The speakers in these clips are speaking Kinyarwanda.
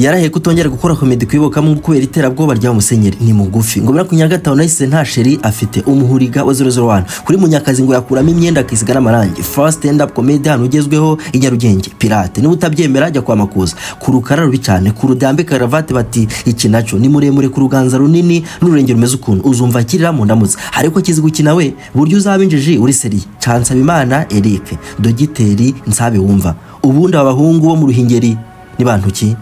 Yarahiye kutongera gukora comedy kwibokamo kubera iterabwoba rya musenyeri. Ni mugufi, ngo 2025 nahise nta chéri afite. Umuhuriga wa 001 kuri Munyakazi, ngo yakuramo imyenda akisiga n'amarangi. First stand up comedy hano ugezweho i Nyarugenge, Pirate. Niba utabyemera, jya kwa Makuza ku rukara rubi cyane ku rudambe karavate bati iki nacyo. Ni muremure, ku ruganza runini n'ururenge rumeze ukuntu uzumva akirira mu ndamutse, ariko kizi gukina we buryo uzaba injiji uri sérieux. Cansabimana Eric, Dogiteri Nsabe. Wumva ubundi aba bahungu bo mu Ruhingeri ni bantu ki?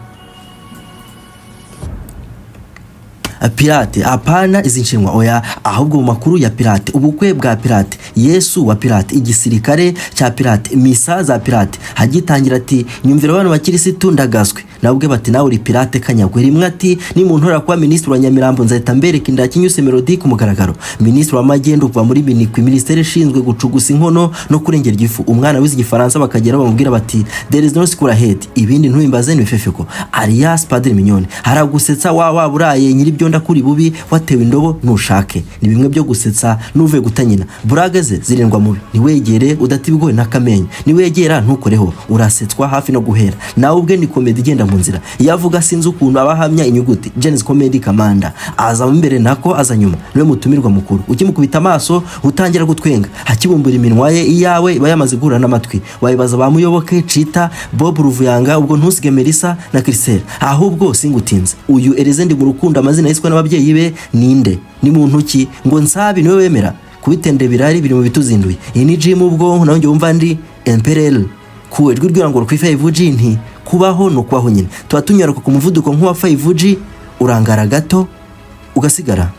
Pirate, apana izi nshinwa, oya, ahubwo mu makuru ya Pirate: ubukwe bwa Pirate, Yesu wa Pirate, igisirikare cya Pirate, misa za Pirate. Hagitangira ati: "Nyumvira abantu bakirisitu ndagaswe." Nabwe bati: "Nawe uri Pirate kanyagwe." Rimwe ati: "Nimuntora kuba minisitiri wa Nyamirambo, nzahita mbereka inda Kinyuse Melody ku mugaragaro." Minisitiri w'amagendo kuva muri Minikwi, minisiteri ishinzwe gucugusa inkono no kurengera igifu. Umwana wize igifaransa bakagera bamubwira bati: "There is no school ahead." Ibindi ntubimbaze, ni bifefeko. Alias Padiri Mignone haragusetsa wa waba uraye nyiribyo ndakuri bubi watewe indobo nushake. Ni bimwe byo gusetsa n'uvuye guta nyina. Burage ze zirindwa mubi, ntiwegere udata ibigori n'akamenyo, niwegera ntukoreho, urasetswa hafi no guhera. Nawe ubwe ni comedy igenda mu nzira. Iyo avuga sinzi ukuntu aba ahamya inyuguti. Genesis Comedy Kamanda aza mu imbere, nako aza nyuma, niwe mutumirwa mukuru. Ukimukubita amaso utangira gutwenga hakibumbura iminwa ye, iyawe iba yamaze guhura n'amatwi. Wayibaza ba Muyoboke, Cita, Bob Ruvuyanga, ubwo ntusige Melissa na Christelle. Ahubwo singutinze, uyu Ereze ndi mu rukundo, amazina yiswe n'ababyeyi be ninde? Ni muntu ki? Ngo Nsabi niwe wemera kubitende birari biri mu bituzinduye. Iyi ni gym ubwonko, nawe njye wumva ndi MPRL ku ijwi rw'iranguro kuri 5G. Nti kubaho ni ukubaho nyine, tuba tunyaruka ku muvuduko nk'uwa 5G, urangara gato ugasigara.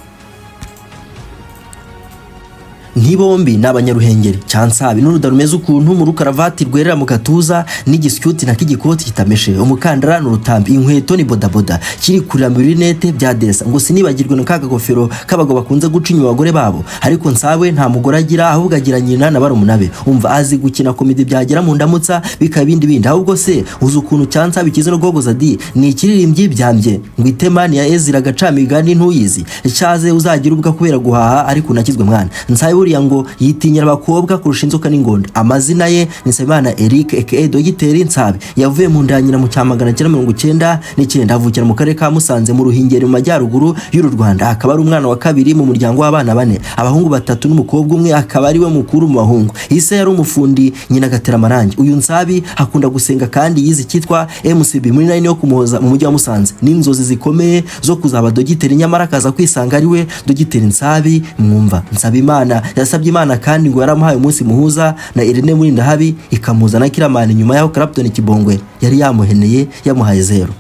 Ntibombi ni abanyaruhengeri. Cyansabi n'uruda rumeze ukuntu mu rukaravati rwerera mu gatuza n'igisyuti na k'igikoti kitameshe, umukandara n'urutambi, inkweto ni bodaboda, kiri kurira mu rinete bya desa. Ngo sinibagirwe na ka kagofero k'abagabo bakunze guca inyuma abagore babo. Ariko Nsawe nta mugore agira, ahubwo agira nyina na barumuna be. Umva, azi gukina comedy, byagera mu ndamutsa bikaba ibindi bindi. Ahubwo se uzi ukuntu Cyansabi kizi no guhogoza di? Ni ikiririmbyi byambye ngo itema ni ya Ezira Gacamigani, ntuyizi cyaze uzagira ubwa kubera guhaha, ariko unakizwe mwana. Nsabe buriya ngo yitinyira abakobwa kurusha inzoka n'ingonda. Amazina ye ni Nsabimana Eric aka Dogiteri Nsabe. Yavuye mu nda ya nyina mu cya 999, avukira mu karere ka Musanze mu Ruhingeri, mu majyaruguru y'uru Rwanda, akaba ari umwana wa kabiri mu muryango w'abana bane, abahungu batatu n'umukobwa umwe, akaba ari we mukuru mu bahungu. Ise yari umufundi, nyina agatera amarangi. Uyu Nsabi akunda gusenga kandi yize icyitwa MCB muri nine yo kumuhoza mu mujyi wa Musanze, n'inzozi zikomeye zo kuzaba dogiteri, nyamara akaza kwisanga ari we Dogiteri Nsabi mwumva. Nsabimana yasabye Imana kandi ngo yaramuhaye umunsi muhuza na Irene Murindahabi, ikamuza na Kiramani, nyuma yaho Clapton Kibongwe yari yamuheneye yamuhaye zero.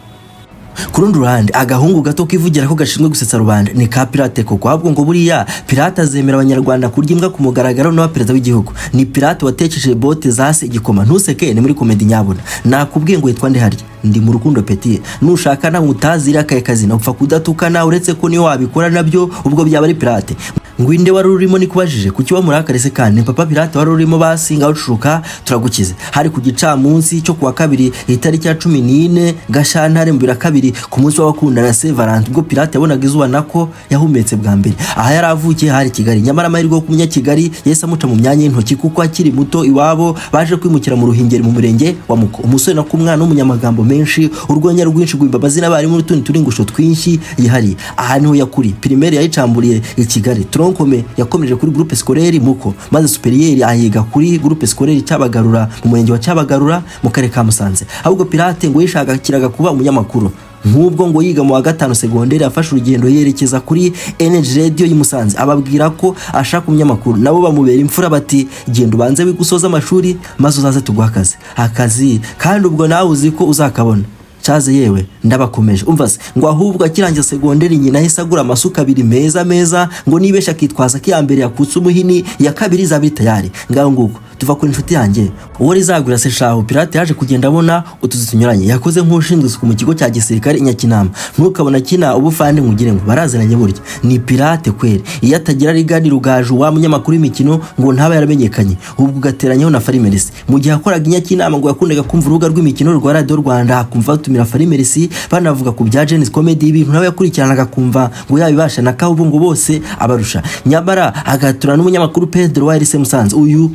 Ku rundi ruhande, agahungu gato kivugira ko gashinzwe gusetsa rubanda ni ka Pirate koko. Ahubwo ngo buriya Pirate azemera abanyarwanda kurya imbwa ku mugaragaro n'uwa perezida w'igihugu. Ni Pirate watekesheje bote zase igikoma. Ntuseke, ni muri comedy nyabuna. Nakubwiye ngo yitwa nde harya? Ndi mu rukundo Petit. Nushaka nawe utazira akaye kazina, upfa kudatukana, uretse ko niyo wabikora nabyo ubwo byaba ari Pirate. Ngo inde wari urimo? Nikubajije kuki wamurakare se? Kandi ni papa Pirate wari urimo. Basi ngaho ucuruka turagukize. Hari ku gicamunsi cyo kuwa kabiri, itariki ya 14 Gashyantare mu 2002, ku munsi w'abakundana, Saint Valentin, ubwo Pirate yabonaga izuba, nako yahumetse bwa mbere. Aha yari avukiye hari Kigali, nyamara amahirwe yo kumenya Kigali yahise amuca mu myanya y'intoki, kuko akiri muto iwabo baje kwimukira mu Ruhingeri, mu murenge wa Muko. Umusore nako umwana w'umunyamagambo menshi, urwenya rwinshi, guhimba amazina abarimu n'utundi turingusho twinshi yihariye. Aha niho yakuri. Primaire yayicamburiye i Kigali, tronc commun yakomeje kuri Groupe Scolaire Muko, maze supérieur ayiga kuri Groupe Scolaire Cyabagarura, mu murenge wa Cyabagarura, mu karere ka Musanze. Ahubwo Pirate ngo yishakiraga kuba umunyamakuru. Nk'ubwo ngo yiga mu wa gatanu segonderi, afashe urugendo yerekeza kuri Energy Radio y'i Musanze, ababwira ko ashaka umunyamakuru. Nabo bamubera imfura bati: "Genda ubanze wige usoze amashuri, maze uzaze tuguhe akazi." Akazi kandi ubwo nawe uzi ko uzakabona cyaze. Yewe, ndabakomeje. Umva se, ngo ahubwo akirangiza segonderi, nyina ahise agura amasuka abiri meza meza, ngo nibesha akitwaza ko iya mbere yakutse umuhini, iya kabiri izaba iri tayari. Ngaho nguko tuva kuri inshuti yanjye uwo rizagura se shaho. Pirate yaje kugenda abona utuzi tunyuranye. Yakoze nk'ushinzwe isuku mu kigo cya gisirikare i Nyakinama. Ntukabona akina ubufande ngugire ngo baraziranye, burya ni Pirate kweri. Iyo atagira rigani Rugaju wa munyamakuru w'imikino, ngo ntaba yaramenyekanye. Ubwo ugateranyaho na Farimerisi. Mu gihe yakoraga i Nyakinama, ngo yakundaga kumva urubuga rw'imikino rwa Radiyo Rwanda, akumva batumira Farimerisi, banavuga ku bya Genesis Comedy, ibintu nawe yakurikiranaga akumva ngo yabibasha na Kabubu, ngo bose abarusha. Nyamara agatura n'umunyamakuru Pedro wa RC Musanze uyu.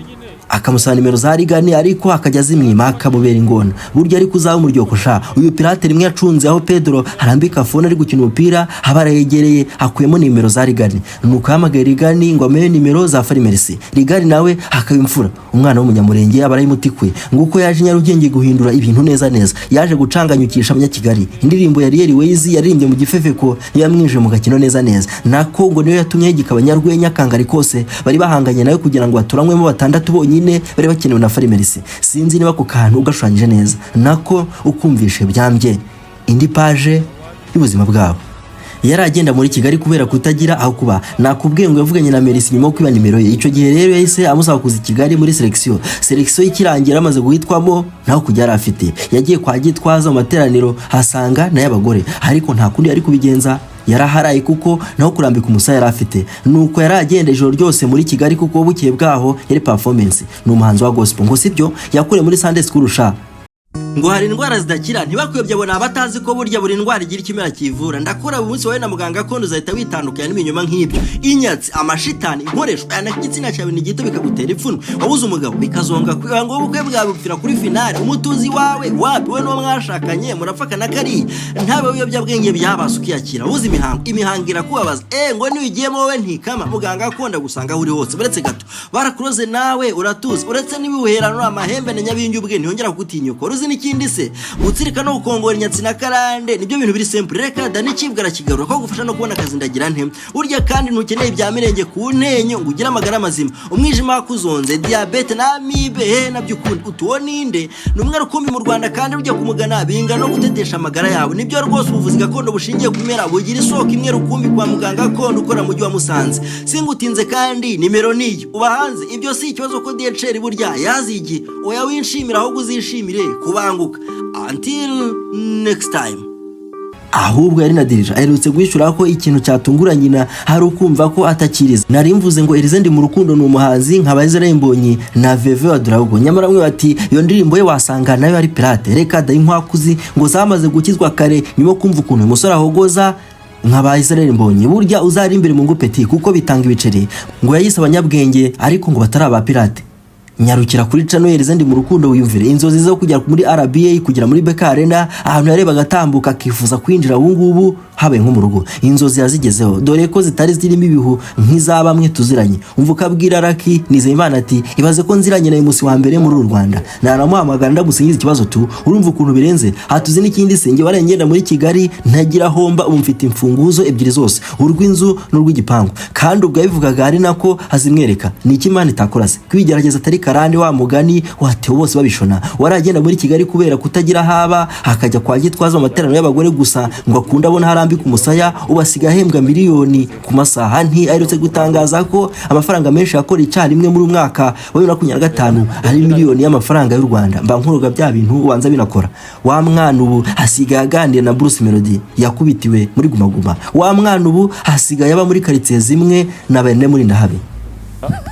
Akamusaba nimero za Rigani, ariko akajya azimwima, akamubera ingona. Burya ariko uzaba umuryoko sha. Uyu pirate rimwe yacunze aho Pedro arambika phone ari gukina umupira, aba arayegereye, akuyemo nimero za Rigani. Nuko yahamagaye Rigani ngo amuhe nimero za Farimerisi. Rigani nawe akaba imfura, umwana w'umunyamurenge, aba arayimutikuye. Nguko yaje i Nyarugenge guhindura ibintu neza neza. Yaje gucanganyukisha abanyakigali. Indirimbo ya Ariel Wayz yaririmbye mu gifefeko yamwinjije mu gakino neza neza, nako ngo niyo yatumye yigika abanyarwenya kangari kose bari bahanganye nawe kugira ngo baturanywemo batandatu bonyine bari bakenewe na Farimerisi. Sinzi niba ako kantu ugashushanyije neza, nako ukumvishe byambye indi page y'ubuzima bwabo. Yari agenda muri Kigali kubera kutagira aho kuba. Nakubwiye ngo yavuganye na Merisi nyuma yo kwiba nimero ye. Icyo gihe rero yahise amusaba kuza i Kigali muri selection. Selection ikirangira, amaze guhitwamo, naho kujya yari afite. Yagiye kwa Gitwaza mu materaniro, hasanga n'ay'abagore, ariko nta kundi yari kubigenza, yaraharaye kuko naho kurambika umusaya yari afite. Nuko yari agenda ijoro ryose muri Kigali, kuko bukeye bwaho yari performance. Ni umuhanzi wa gospel. Ngo sibyo yakuriye muri Sunday school sha. Ngo hari indwara zidakira, ntibakuyobye. Abona abatazi ko burya buri ndwara igira ikimera kivura. Ndakora buri munsi wawe na muganga gakondo, uzahita witandukanya n'ibinyoma nk'ibyo: inyatsi, amashitani, inkoresho aya. Igitsina cyawe ni gito bikagutera ipfunwe, wabuze umugabo bikazonga ngo ubukwe bwawe bupfira kuri finale, umutuzi wawe wapi, we n'uwo mwashakanye murapfaka na kariya, ntabe ibiyobyabwenge byabase ukiyakira, wabuze imihango, imihango irakubabaza, ngo niyo ugiyemo wowe ntikama. Muganga gakondo agusanga aho uri hose. Uretse gato barakuroze nawe uratuza, uretse n'ibihuherano, amahembe na nyabingi, ubwe ntiyongera kugutinyuka. Uruzi n'ikindi se? Gutsirika no gukongora inyatsi na karande nibyo bintu biri simple. Reka da, n'ikibwa arakigarura ko gufasha no kubona akazi. Ndagira nte? Burya kandi ntukeneye ibya mirenge ku ntenyo ngo ugire amagara mazima. Umwijima wakuzonze, diyabete na amibe, he nabyo ukundi utuwo ninde? Ni umwe rukumbi mu Rwanda, kandi ujya kumugana bingana no gutetesha amagara yawe. Nibyo rwose, ubuvuzi gakondo bushingiye ku bimera bugira isoko imwe rukumbi kwa muganga gakondo ukora mu mujyi wa Musanze. Singutinze, kandi nimero niyo uba hanze, ibyo si ikibazo ko DHL burya yazigiye. Oya, winshimira, ahubwo uzishimire kubanguka. Until next time. Ahubwo yari na dirija aherutse guhishura ko ikintu cyatungura nyina hari ukumva ko atakiriza. Nari mvuze ngo Elize ndi mu rukundo ni umuhanzi nka Israel Mbonyi na Veve wa Drago, nyamara bamwe bati iyo ndirimbo ye wasanga nayo ari pirate. Reka da, inkwakuzi ngo zamaze gukizwa kare nyuma yo kumva ukuntu uyu musore ahogoza nka ba Israel Mbonyi. Burya uzari imbere mu ngupeti kuko bitanga ibiceri. Ngo yayise abanyabwenge, ariko ngo batari aba pirate. Nyarukira kuri channel Elize ndi mu rukundo wiyumvire inzozi zo kujya muri RBA, kugera muri BK Arena, ahantu yarebaga atambuka akifuza kwinjira. Ubu ngubu habaye nko mu rugo. Inzozi yazigezeho, dore ko zitari zirimo ibihu nk'iza bamwe tuziranye. Umva ukabwira Raki Nizeyimana ati: "Ibaze ko nziranye na musi wa mbere muri uru Rwanda, nanamuhamagara ndamusingiza." Ikibazo tu, urumva ukuntu birenze. Hatuzi n'ikindi se? Njye warengenda muri Kigali ntagira homba, ubu mfite imfunguzo ebyiri zose, urw'inzu n'urw'igipangu. Kandi ubwo yabivugaga ari nako azimwereka. Ni iki Imana itakora se? Kwigerageza atari karande wa mugani watewe bose babishona. Waragenda muri Kigali kubera kutagira haba, hakajya kwa Gitwaza mu materaniro y'abagore gusa ngo akunde abona harambika umusaya. Ubu asigaye ahembwa miliyoni ku masaha. Nti aherutse gutangaza ko amafaranga menshi yakora icyarimwe muri mwaka wa 2025 ari miliyoni y'amafaranga y'u Rwanda. Mba nkuroga bya bintu ubanza binakora. Wa mwana ubu asigaye aganira na Bruce Melody yakubitiwe muri Guma Guma. Wa mwana ubu asigaye aba muri karitsiye zimwe na bene muri Ndahabi.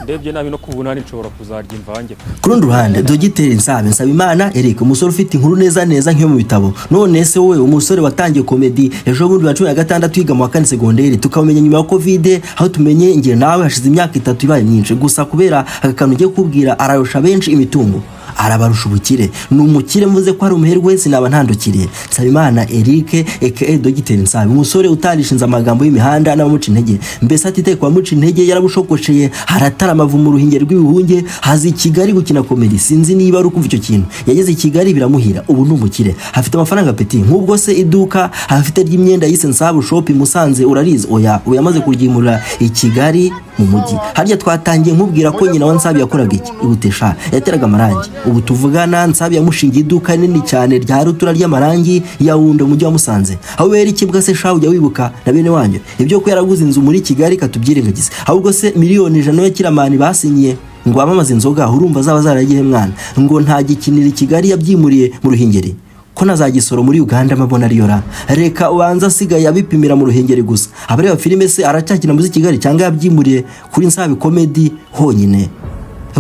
Ndebye nabi no ku bunani nshobora kuzarya imvange. Ku rundi ruhande, Dogiteri Nsabe Nsabimana Eric, umusore ufite inkuru neza neza nk'iyo mu bitabo. None se wowe, umusore watangiye comedy ejo bundi wa 16, yiga mu wa kane segonderi, tukamenya nyuma ya Covid, aho tumenye ngira nawe hashize imyaka 3 ibaye myinshi gusa, kubera aka kantu ugiye kubwira, ararusha benshi imitungo, arabarusha ubukire, ni umukire. Mvuze ko ari umuherwe sinaba ntandukiriye. Nsabimana Eric aka Dogiteri Nsabe, umusore utarishinze amagambo y'imihanda n'abamuca intege, mbese atitaye ku bamuca intege, yarabushokosheye haratarama ava mu ruhengeri rw'ibihunge, haza i Kigali gukina comedy. Sinzi niba ari ukumva icyo kintu. Yageze i Kigali biramuhira, ubu ni umukire, afite amafaranga peti. Nk'ubwo se iduka afite ry'imyenda yise Nsabu Shop i Musanze urarizi? Oya, ubu yamaze kuryimurira i Kigali mu mujyi. Harya twatangiye nkubwira ko nyina wa Nsabi yakoraga iki? Ibutesha yateraga amarangi. Ubu tuvugana Nsabi yamushingiye iduka rinini cyane rya rutura ry'amarangi Yawunde mu mujyi wa Musanze. Aho bera ikibwa se sha, ujya wibuka na bene wanyu? Ibyo ko yaraguze inzu muri Kigali katubyirengagize. Ahubwo se miliyoni 100 ya Kiramani basinyiye ngo wamamaze inzoga, urumva zaba zaragiye mwana? Ngo ntagikinira i Kigali, yabyimuriye mu Ruhengeri, ko na za Gisoro muri Uganda mabona ariyo ra. Reka ubanza asigaye abipimira mu Ruhengeri gusa. Abareba filime se aracyakina muri Kigali cyangwa yabyimuriye kuri Nsabi Comedy honyine?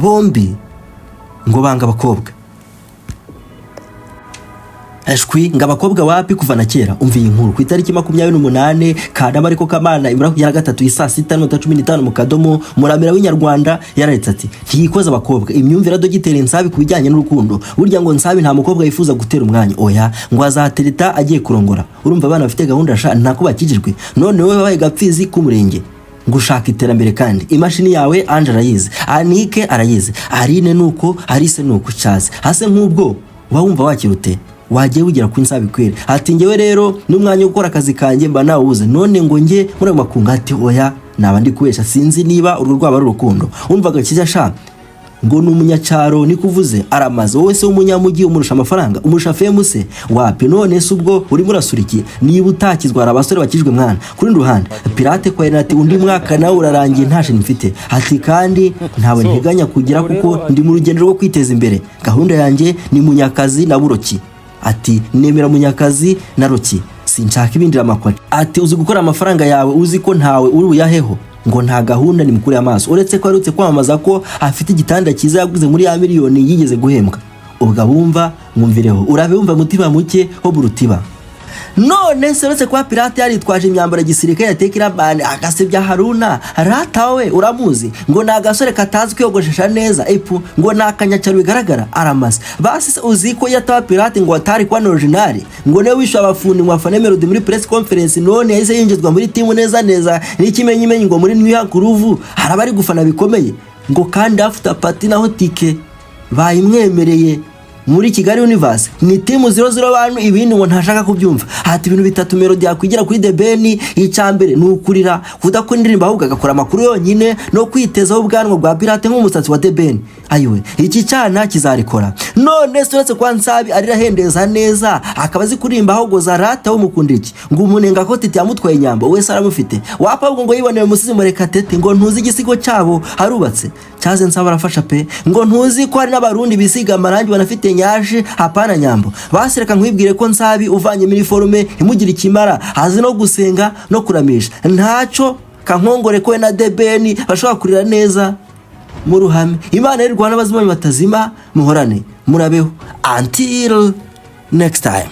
Bombi ngo banga abakobwa. Shwi ngo abakobwa wapi kuva na kera. Umva iyi nkuru: ku itariki 28 Kanama, ariko Kamana 2023, isaa 6:15 mu kadomo, Muramira w'Inyarwanda yararetse ati: "Ntiyikoza abakobwa." Imyumvire ya Dogiteri Nsabi ku bijyanye n'urukundo: burya ngo Nsabi nta mukobwa yifuza gutera umwanya, oya, ngo azatereta agiye kurongora. Urumva abana bafite gahunda sha, ntako bakijijwe. None wowe wabaye gapfizi k'umurenge gushaka iterambere, kandi imashini yawe Ange arayizi, Anike arayizi, Arine nuko, Arise nuko, cyazi hase nk'ubwo uba wumva wakirute wagiye wigera ku Nsabi kweri. Ati: "Ngewe rero n'umwanya wo gukora akazi kanjye mba nawubuze, none ngo njye muri ayo makunga?" Ati: "Oya, naba ndi kubeshya, sinzi niba urwo rwaba ari urukundo." Wumvaga kijya sha, ngo ni umunyacyaro niko uvuze, aramaze. Wowe se w'umunyamujyi umurusha amafaranga, umurusha fame se? Wapi. None se ubwo urimo urasura iki niba utakizwa? Hari abasore bakijwe mwana. Kuri rundi ruhande, Pirate kwa ati: "Undi mwaka nawe urarangiye nta sheni mfite." Ati: "Kandi ntawe nteganya kugira kuko ndi mu rugendo rwo kwiteza imbere. Gahunda yanjye ni Munyakazi na Buroki." Ati: "Nemera Munyakazi na Roki, sinshaka ibindi." Amakwa ati: "Uzi gukora amafaranga yawe, uzi ko ntawe uri buyaheho." Ngo nta gahunda, ni mukuru y'amaso, uretse ko aherutse kwamamaza ko afite igitanda cyiza yaguze muri ya miliyoni yigeze guhembwa. Ubwo abumva mwumvireho, urabe wumva mutima muke ho burutiba. None se uretse kuba Pirate yaritwaje imyambaro ya gisirikare ya Tekirabani, agasebya Haruna ratawe, uramuzi, ngo ni agasore katazi kwiyogoshesha neza, epu, ngo ni akanyacyaro bigaragara, aramaze. Basi se uzi ko iyo ataba Pirate ngo atari kuba original? Ngo niwe wishyuye abafundi ngo bafane Melody muri press conference, none yahise yinjizwa muri timu neza neza n'ikimenyimenyi ngo muri New York Groove hari abari gufana bikomeye, ngo kandi after party naho tike bayimwemereye muri Kigali Universe, ni timu 00 abantu. Ibindi ngo ntashaka kubyumva. Hati ibintu bitatu Melody yakwigira kuri The Ben: icya mbere ni ukurira, kudakora indirimbo ahubwo agakora amakuru yonyine, no kwitezaho ubwanwa bwa Pirate nk'umusatsi wa The Ben. Ayiwe, iki cyana kizarikora. None se uretse kwa Nsabi arira ahendeza neza, akaba azi kuririmba, ahogoza rata w'umukunda iki? Ngo umunenga ko Titi yamutwaye inyambo, wese aramufite wapfa, ahubwo ngo yiboneye umusizi Murekatete, ngo ntuzi igisigo cyabo harubatse cyaze. Nsaba arafasha pe. Ngo ntuzi ko hari n'Abarundi bisiga amarangi banafite nyaje, hapana nyambo. Basi reka nkwibwire ko Nsabi uvanye iniforume imugira ikimara, azi no gusenga no kuramisha, ntacyo kankongore ko we na The Ben bashobora kurira neza mu ruhame. Imana y'u Rwanda, abazima batazima, muhorane, murabeho, until next time.